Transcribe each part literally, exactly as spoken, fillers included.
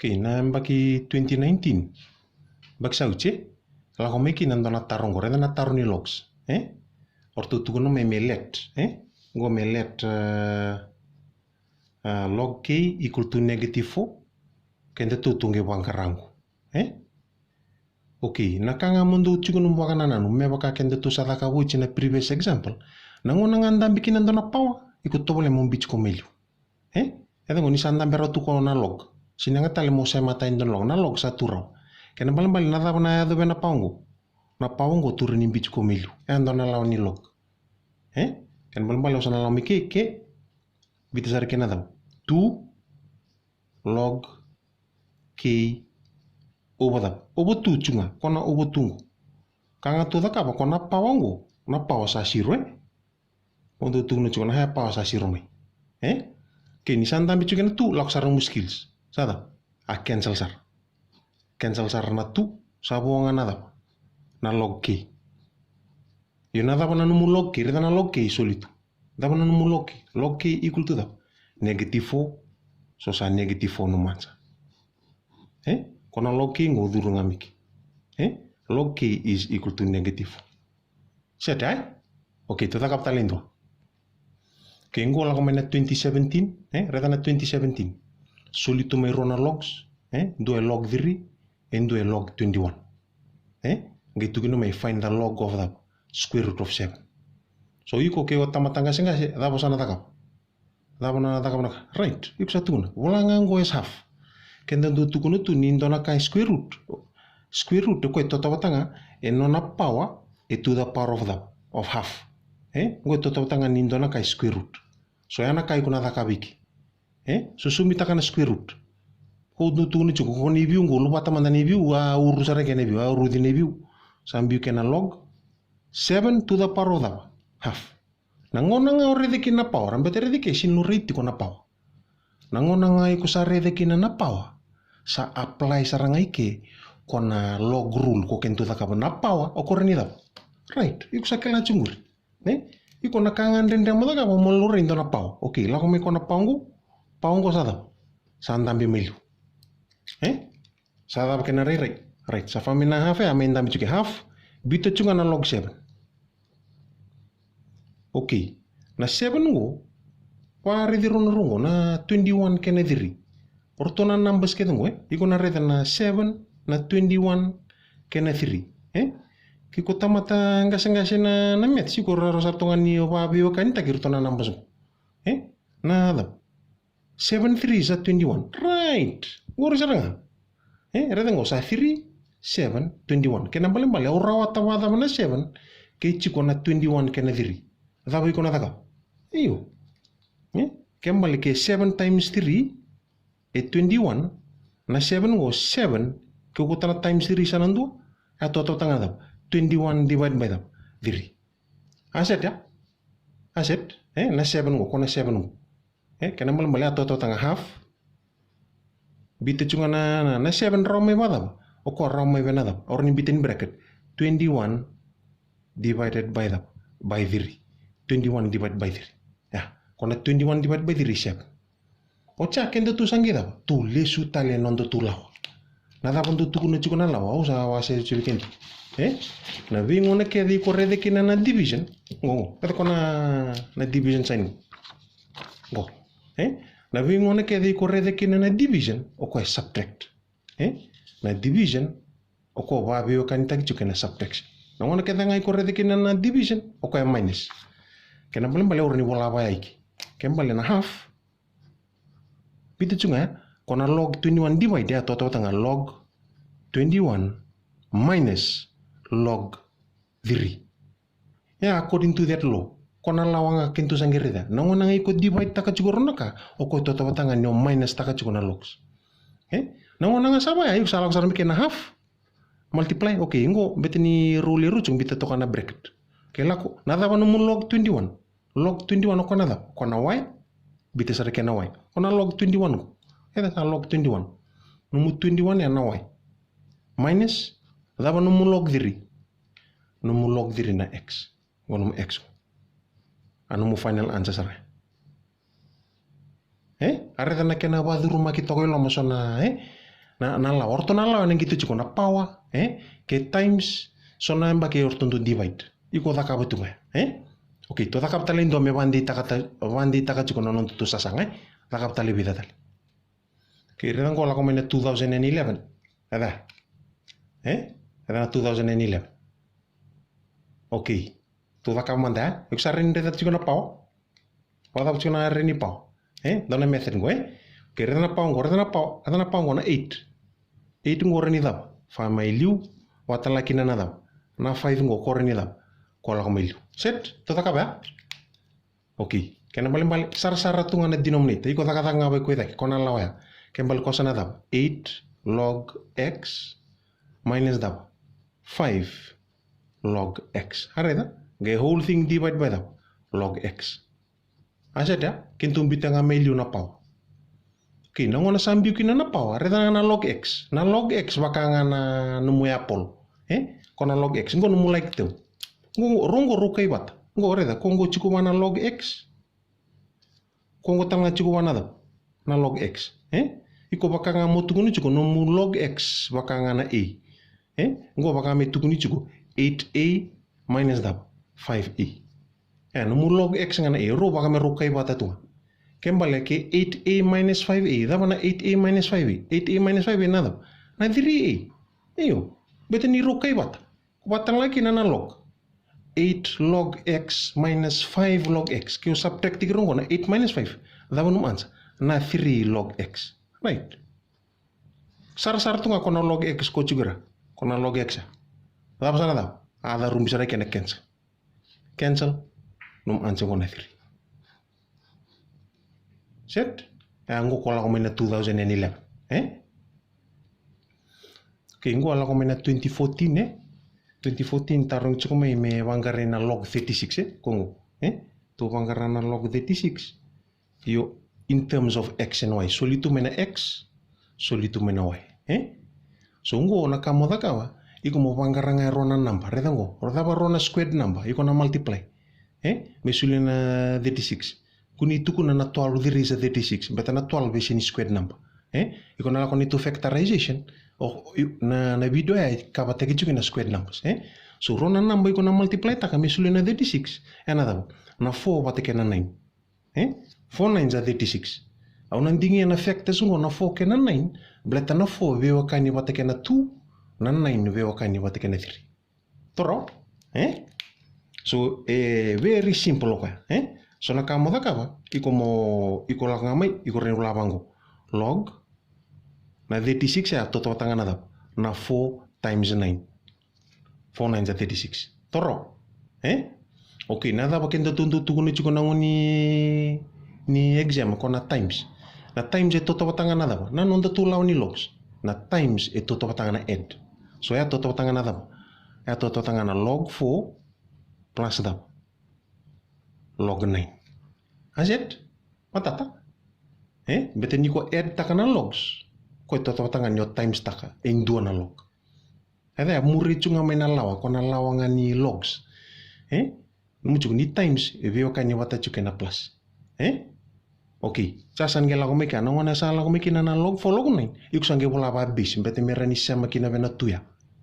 Okay, na yabaki twenty nineteen, yabaki sa oti, e? Lako mai kina e dua na taro qo, raica na taro ni logs, e? O ratou tukuna mai me let, e? Qo me let, e, e, log k equal to negative four, kedatou tu qai vaqara qo, e? Okay, na ka ga mo dou tiko ni vakanananu, me vaka kedatou sa cakava oti na previous example. Na gauna ga dabe kina e dua na power, iko tovolea mo biuti koya mai liu. E? E cava qo ni sa dabe rawa tu ko na log. Sega tale mo semata e dua na log. Na log sa tu rawa. Kena ibalebale na cava na yaco vei na power qo. Na power qo tu rawa ni biuti koya mai liu. E dua na lawa ni log. E? Kena ibalebale au sa na lawa mai ke, ke. Biuta sara kei na cava. Two log k over cava. Over two tu ga. Ko na over two qo. Ka ga tou cakava ko na power qo. Na power sa zero, e? Mo dou tukuna tiko na higher power sa zero mai. E? Ke ni sa dabe tiko na two, lako sara nomu skills. Sa cava? A cancel sara. Cancel sara na two, sa vo ga na cava? Na log k. Io na cava na nomu log k, raica na log k soli tu. Cava na nomu log k? Log k equal to cava? Negative four, so sa negative four nomu answer. E? Ko na log k qo curu ga mai ke. E? Log k is equal to negative four. Set, e? Okay, tou cakava tale e dua. Ke qo lako mai na twenty seventeen, e? Raica na twenty seventeen. Soli tu mai rua na logs, e? Dua e log three, e dua e log twenty-one. E? Qai tukuna mai find the log of the square root of seven. So iko ke o tamata qaseqase, cava o sa na cakava? Cava na cakava na ka? Right, iko sa tukuna. Vola ga qo as half. Keda dau tukuna tu ni dua na ka e square root. Square root, o koya e tautauvata ga e nona power e to the power of the, of half. E? Qo e tautauvata ga ni dua na ka e square root. So ya na ka iko na cakava i ke. E? So sumitaka na square root. Ko dau tukuna tiko, ko na iviu qo, luvata mada na iviu, a uru sara ke na iviu, a uruci na iviu. Sa biu ke na log seven to the power of the half. Na gauna ga o raica kina na power, ra beta raica ke sini raici tiko na power. Na gauna ga iko sa raica kina na power, sa apply sara ga i ke ko na log rule ko kena tu cakava na power, o ko rawa ni cava. Right, iko sa kila tiko qori. Ne? Iko na ka ga dredre mo cakava mo laurai dua na power. Okay, lako mai ko na power qo, power qo sa cava. Sa dabe mai liu. E? Sa cava kena rairai. Right, sa fa mai na half ya, mai dabe tiko ke half. Biuta tiko ga na log seven. Okay. Na seven qo, varaici rau na rua qo, na twenty-one kei na three. O ratou na numbers kece qo, e? Iko na raica na seven, na twenty-one kei na three, e? Ke iko tamata qaseqase na, na maths, iko raica sara tu ga ni o vaveiwekanitaki ratou na numbers qo. E? Na cava? Seven three sa twenty-one. Right. Qori sara ga. E, raica qo sa three, seven, twenty-one. Kena ibalebale, au rawata vakacava na seven kei tiko na twenty-one kei na three? Cava iko na cakava? Io. E, ke bale ke seven times three e twenty-one, na seven qo seven, ke kauta na times three sa na dua, a tautauvata ga na cava? Twenty-one divide by cava? Three. A set ya? A set? E, na seven qo, ko na seven qo. E, kena ibalebale a tautauvata ga half. Biuta tiko ga na, na, na seven rawa mai vakacava? O koya rawa mai vei na cava? O rawa ni biuta ni bracket. Twenty-one divided by cava? By three. Twenty-one divided by three. Ya, ko na twenty-one divided by three, seven. Oti ya keda tu sa qai cava? Tu lesu tale e noda tu lawa. Na cava dau tukuna tiko na lawa, au sa wasea tiko vei keda. E? Na veigauna kece iko raica kina na division. Qo, qo. Raica ko na, na division sign qo. Qo. E? Na veigauna kece iko raica kina na division, o koya e subtract. E? Na division, o koya vaveiwekanitaki tiko kei na subtraction. Na gauna kece ga iko raica kina na division, o koya e minus. Kena ibalebale au rawa ni vola vaya i ke. Ke bale na half, biuta tiko ga ya, ko na log twenty-one divide, a tautauvata ga log twenty-one minus log three. Ya, according to that law, ko na lawa ga kena tu sa qai raica. Na gauna ga iko divide taka tiko rau na ka, o koya e tautauvata ga ni o minus taka tiko na logs. E? Na gauna ga sa vaya, iko sa lako sara mai ke na half, multiply, okay, qo, beta ni rule e rule tiko, biuta toka na bracket. Okay, lako, na cava nomu log twenty-one? Log twenty-one o koya na cava? Ko na y. Biuta sara ke na y. Ko na log twenty-one qo. E, sa log twenty-one. Nomu twenty-one ya na y. Minus, cava nomu log three? Nomu log three na x. Qo nomu x. A nomu final answer sara. E? A raica na kena vacurumaki toka i loma so na, e? Na, na lawa, o ratou na lawa ena qito tiko na power, e? Ke times, so na yabaki o ratou dau divide. Iko cakava tu ga, e? Okay, tou cakava tale e dua me vakadeitaka, vakadeitaka tiko na noda tou sasaga, e? Cakava tale e vica tale. Okay, raica qo lako mai na two thousand and eleven. Raica. E? Raica na two thousand and eleven. Okay. Tou cakava mada, e? Iko sa raica ni raica tiko na power. Vakacava tiko na raica ni power? E? Dua na method qo, e? Okay, raica na power qo, raica na power, raica na power qo na eight. Eight qo raica ni cava? Fa mai liu, vakatalaki na na cava? Na five qo ko raica ni cava? Ko lako mai liu. Set? Tou cakava ya? Okay. Kena balebale, sarasara tu ga na denominator. Iko cakacaka ga vei koya cake, ko na lawa ya. Kena bale ko sa na cava? Eight log x minus cava? Five log x. A raica? Qai whole thing divide by cava? Log x. A set ya? Keitou biuta ga mai liu na power. Okay, na gauna sa biu kina na power, raica ga na log x. Na log x vaka ga na nomu apple. E? Ko na log x. Qo nomu like term. Qo, qo, rau qo rau kai vata. Qo raica, ko qo tiko vua na log x. Ko qo tale ga tiko vua na cava? Na log x. E? Iko vaka ga mo tukuni tiko nomu log x vaka ga na a. E? Qo vaka me tukuni tiko eight a minus cava? Five a. E, nomu log x ga na a, rau vaka me rau kai vata tu ga. Kena bale ke eight a minus five a, cava na eight a minus five a? Eight a minus five a na cava? Na three a. Io, beta ni rau kai vata. Ko vata ga kina na log. Eight log x minus five log x. Ke o subtract tiko qo na eight minus five. Cava nomu answer? Na three log x. Right. Sarasara tu ga ko na log x ko tiko ira. Ko na log x. Cava sa na cava? A carubi sara kena cancel. Cancel. Nomu answer qo na three. Set? E, qo ko lako mai na two thousand and eleven. E? Okay, qo lako mai na twenty fourteen, e? Twenty fourteen tarogi tiko mai me vaqarai na log thirty-six, e? Ko qo, e? Tou vaqara na log thirty-six. Io, in terms of x and y, soli tu mai na x, soli tu mai na y, e? So qo na ka mo cakava, iko mo vaqara ga e rua na naba, raica qo, o cava rua na squared number, iko na multiply, e? Me solia na thirty-six. Kua ni tukuna na twelve three sa thirty-six, beta na twelve e sega ni squared number, e? Iko na lako ni tou factorization, o, i, na, na video ya e kavataki tiko na squared numbers, e? So rua na naba iko na multiply taka me solia na thirty-six, e na cava? Na four vata kei na nine. E? Four nines are thirty-six. Au na digia na factors qo na four kei na nine, baleta na four veiwekani vata kei na two, na nine veiwekani vata kei na three. Toro? E? So, e very simple o koya, e? So na ka mo cakava, iko mo, iko lako ga mai, iko rawa ni vola vaqo. Log, na thirty-six ya, tautauvata ga na cava? Na four times nine. Four nines are thirty-six. Toro. E? Okay, na cava keda tou dau tukuna tiko na gauna ni, ni exam, ko na times. Na times e tautauvata ga na cava? Na noda tou lawa ni logs. Na times e tautauvata ga na add. So ya tautauvata ga na cava? Ya tautauvata ga na log four plus cava? Log nine. A set? Matata? E? Beta ni ko add taka na logs, ko e tautauvata ga ni o times taka e dua na log. E cava, muri tu ga mai na lawa, ko na lawa ga ni logs. E? Nomu tiko ni times e veiwekani vata tiko kei na plus. E? Okay, sa sa qai lako mai kina, na gauna sa lako mai kina na log four, log nine, iko sa qai vola va base, beta me rawa ni sema kina vei na two ya.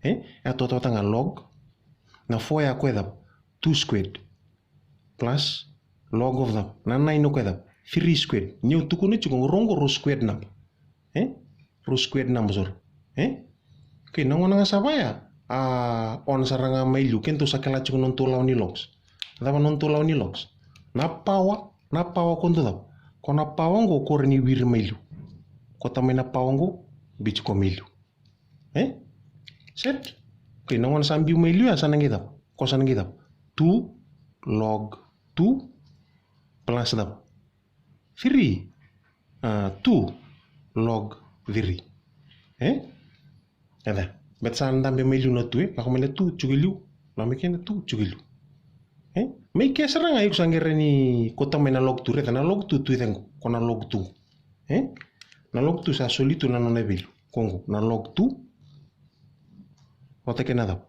E? E tautauvata ga log, na four ya ko e cava? Two squared. Plus log of cava? Na nine o koya cava? Three squared. Niu tukuna tiko qo, rau qo rau squared number. E? Rau squared numbers o rau. E? Okay, na gauna ga sa vaya, a, o na sara ga mai liu, keitou sa kila tiko na nodatou lawa ni logs. Cava na nodatou lawa ni logs? Na power, na power ko dau cava? Ko na power qo ko rawa ni wiri mai liu. Kauta mai na power qo, biuti koya mai liu. E? Set? Okay, na gauna sa biu mai liu ya sa na qai cava? Ko sa na qai cava? Two log two plus cava? Three. A, two log three. E? E cava? Beta sa dabe mai liu na two, e? Lako mai na two, tiko e liu. Lako mai kina na two, tiko e liu. E? Mai ke sara ga iko sa qai rawa ni kauta mai na log two, raica na log two, two e cava qo? Ko na log two. E? Na log two sa soli tu na nona value. Ko qo, na log two vata kei na cava?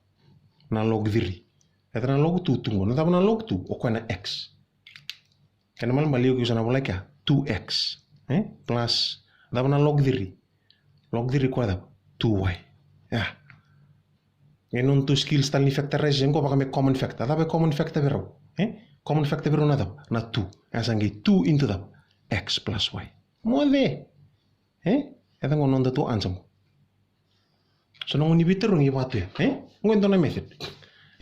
Na log three. Raica na log two tu qo. Na cava na log two? O koya na x. Kena malemale iko sa na volai kea, two x. E? Plus cava na log three? Log three ko cava? Two y. Ya. E noda tu skills tale ni factorization qo vaka me common factor. Cava e common factor vei rau? E? Common factor vei rau na cava? Na two. E sa qai two into cava? X plus y. Moce. E? E cava qo noda tu answer qo? So na gauna ni veitarogi e vaka tu ya. E? Qo e dua na method.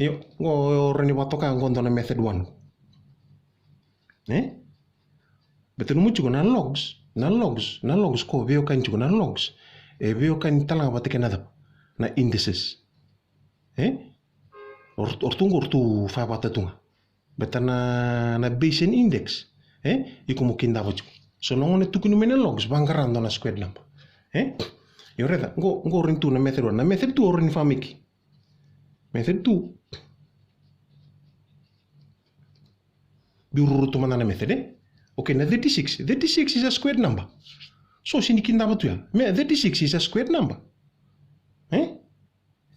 Io, qo e rawa ni vakatoka qo dua na method one. E? Baleta nomu tiko na logs, na logs, na logs ko veiwekani tiko na logs. E veiwekani tale ga vata kei na cava? Na indices. E? O ratou qo ratou fa vata tu ga. Baleta na, na Bayesian index. E? Iko mo kidava tiko. So na gauna e tukuni mai na logs, vaqara dua na squared number. E? Io raica, qo, qo rawa ni tu na method one. Na method two o rawa ni vakameqi. Method two. Biu ruru tu mada na method, e? Okay, na thirty-six. Thirty-six is a squared number. So, sega ni kidava tu ya. Me, thirty-six is a squared number. E?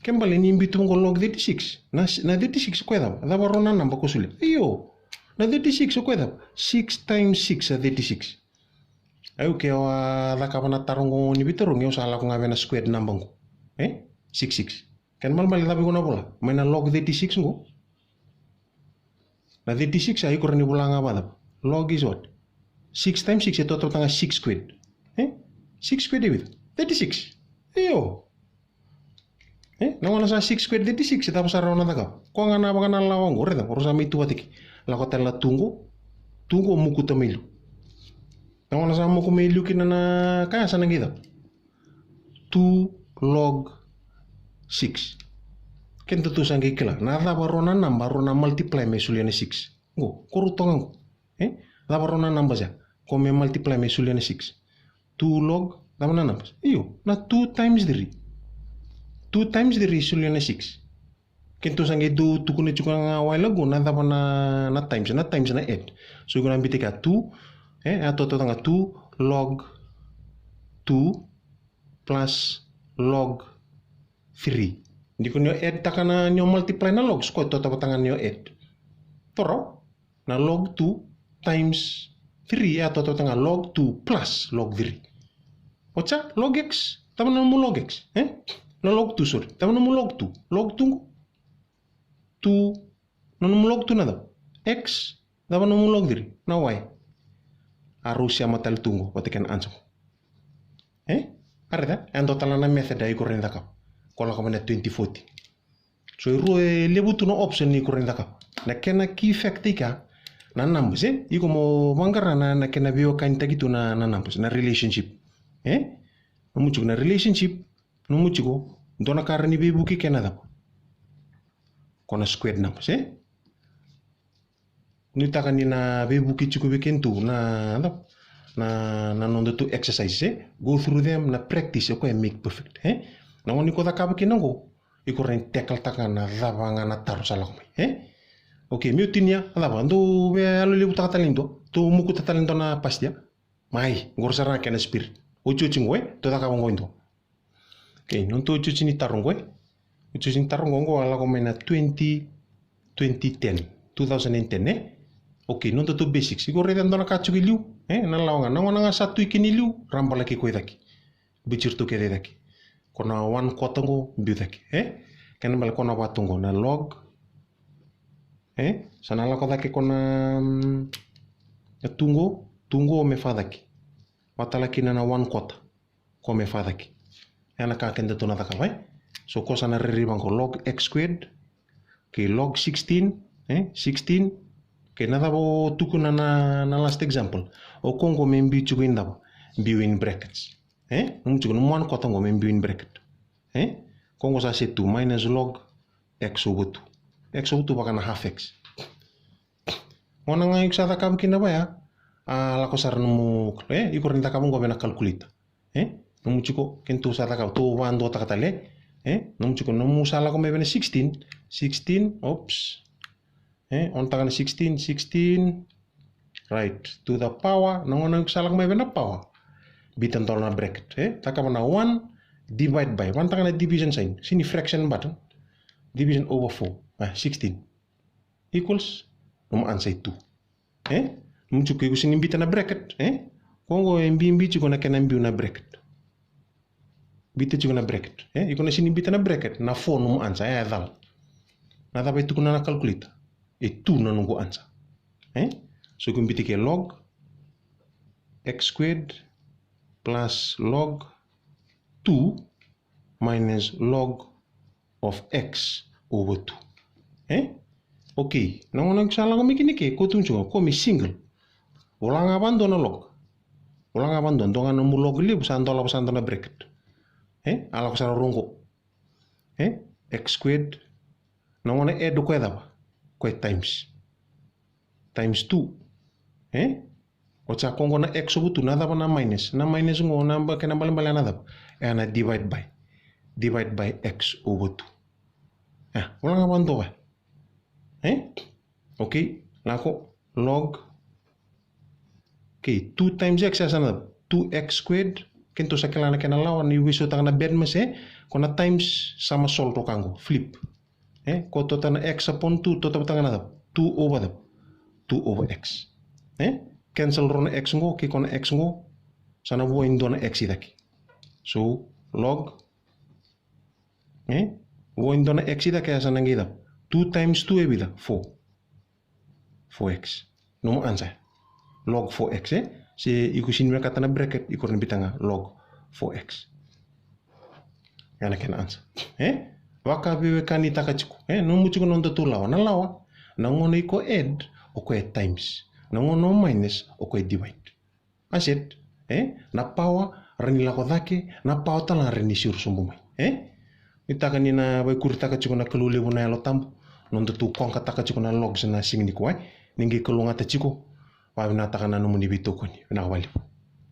Ke bale ni biu tu qo log thirty-six. Na, na thirty-six o koya cava? Cava rua na naba ko solia? Io. Na thirty-six o koya cava? Six times six a thirty-six. Au ke o a cakava na taro qo ni veitarogi, au sa lako ga vei na squared number qo. E? Six six. Kena malemale cava iko na vola? Mai na log thirty-six qo. Na thirty-six a iko rawa ni vola ga vacava? Log is what? Six times six e totoka ga six squared. E? Six squared e vica? Thirty-six. Io. E? Na gauna sa six squared thirty-six, e cava sa rawa na cakava? Koya ga na vakanalawa qo, raica, o rau sa mai tu vata kei. Lako tale na two qo, two qo mokuta mai liu. Na gauna sa moku mai liu kina na ka ya sa na qai cava? Two log six. Keda tu sa qai kila. Na cava rua na naba, rua na multiply me solia na six. Qo, ko rau toka qo. E? Cava rua na naba sa? Ko me multiply me solia na six. Two log, cava na naba? Io, na two times three. Two times three solia na six. Keda tu sa qai dau tukuna tiko ga a while ago, na cava na, na times, na times na add. So iko na biuta kea two, e, a totoka ga two log two plus log three. Ni ko ni o add taka na, ni o multiply na logs, ko totoka vata ga ni o add. Toro, na log two times three, e a totoka vata ga log two plus log three. Oti ya, log x, cava na nomu log x, e? Na log two, sorry, cava na nomu log two? Log two qo. Two, na nomu log two na cava? X, cava na nomu log three? Na y. A rau sema tale tu qo, vata kei na answer qo. E? A raica, e dua tale na method a iko rawa ni cakava. Ko lako mai na twenty forty. So e rua e levu tu na option iko rawa ni cakava. Na kena key factor i kea, na numbers, e? Iko mo vaqara na, na kena veiwekanitaki tu na, na numbers, na relationship. E? Nomu tiko na relationship, nomu tiko, dua na ka rawa ni veivuke kei na cava? Ko na squared numbers, e? Nuitaka ni na veivuke tiko vei kedatou na, na, na nodatou exercises, e? Go through them, na practice, o koya e make perfect, e? Na gauna iko cakava kina qo, iko rawa ni tackle-taka na cava ga na taro sa lako mai, e? Okay, meu tinia, a cava, dou veiyalolevutaka tale ni dua, dou mokuta tale ni dua na past year. Mai, qori sara ga kena spirit. Otioti qo, e? Tou cakava qo e dua. Okay, nodatou otioti ni taro qo, e? Otioti ni taro qo, qo a lako mai na twenty, twenty ten, two thousand and ten, e? Okay, nodatou basics. Iko raica dua na ka tiko i liu, e? Na lawa ga, na gauna ga sa tu i kina i liu, rabala kei koya i cake. Biuti iratou kece i cake. Ko na one quarter qo, biu cake, e? Kena bale ko na vatu qo, na log, e? Sa na lako cake ko na, mm, na two qo, two qo me fa cake. Vata tale kina na one quarter. Ko me fa cake. E na ka kedatou na cakava, e? So ko sa na rairai vaqo log x squared, kei log sixteen, e? Sixteen, kei na cava o tukuna na, na last example. O ko qo me biu tiko i cava? Biu in brackets. E? Nomu tiko, nomu one quarter qo me biu in bracket. E? Ko qo sa se two minus log x over two. X over two vaka na half x. Gauna ga iko sa cakava kina vaya, a lako sara nomu, e, iko rawa ni cakava qo vei na calculator. E? Nomu tiko, kedatou sa cakava, tou vaduataka tale. E? Nomu tiko, nomu sa lako mai vei na sixteen, sixteen, oops. E? Ontaka na sixteen, sixteen. Right, to the power, na gauna iko sa lako mai vei na power. Biuta dua na bracket, e? Cakava na one, divide by, vanataka na division sign, sega ni fraction button. Division over four, e, sixteen. Equals, nomu answer e two. E? Nomu tiko, iko sega ni biuta na bracket, e? Ko qo e bibi tiko na kena biu na bracket. Biuta tiko na bracket. E? Iko na sega ni biuta na bracket, na four nomu answer, e, e cala. Na cava e tukuna na calculator? E two na noqu answer. E? So iko biuta ke log x squared plus log two minus log of x over two. E? Okay, na gauna sa lako mai kina ke, ko tukuna tiko, ko me single. Vola ga vadua na log. Vola ga vadua, dua ga nomu log levu, sa dolava sa dua na bracket. E? A lako sara rogo. E? X squared. Na gauna add o koya cava? Koya times. Times two. E? O sa ko qo na x over two, na cava na minus? Na minus qo na ba-, kena balebale na cava? E na divide by. Divide by x over two. E, vola ga vadua. E? Okay, lako log. Okay, two times x e sa na cava? Two x squared. Keitou sa kila na kena lawa, ni veisautaka na BEDMAS, e? Ko na times sa ma solve toka qo, flip. E? Ko tota na x upon two, tota vata ga na cava? Two over cava? Two over x. E? Cancel rua na x qo, kei ko na x qo. Sa na vua e dua na x i cake. So, log. E? Vua e dua na x i cake, e sa na qai cava? Two times two e vica? Four. Four x. Nomu answer. Log four x, e? Se iko sega ni vinakata na bracket, iko na biuta ga log four x. Ya na kena answer. E? Vakaveiwekanitaka tiko. E? Nomu tiko na nodatou lawa. Na lawa, na gauna iko add, o koya e times. Na gauna o minus, o koya e divide. That's it. E? Na power, rawa ni lako cake, na power tale ga rawa ni siro sobu mai. E? Nuitaka ni na vaikuritaka tiko na Kalou levu na Yalo Tabu. Nodatou koqataka tiko na logs ena siga nikua. Ni qai kalougata tiko. Vavinakataka na nomuni veitokoni. Vinaka vakalevu.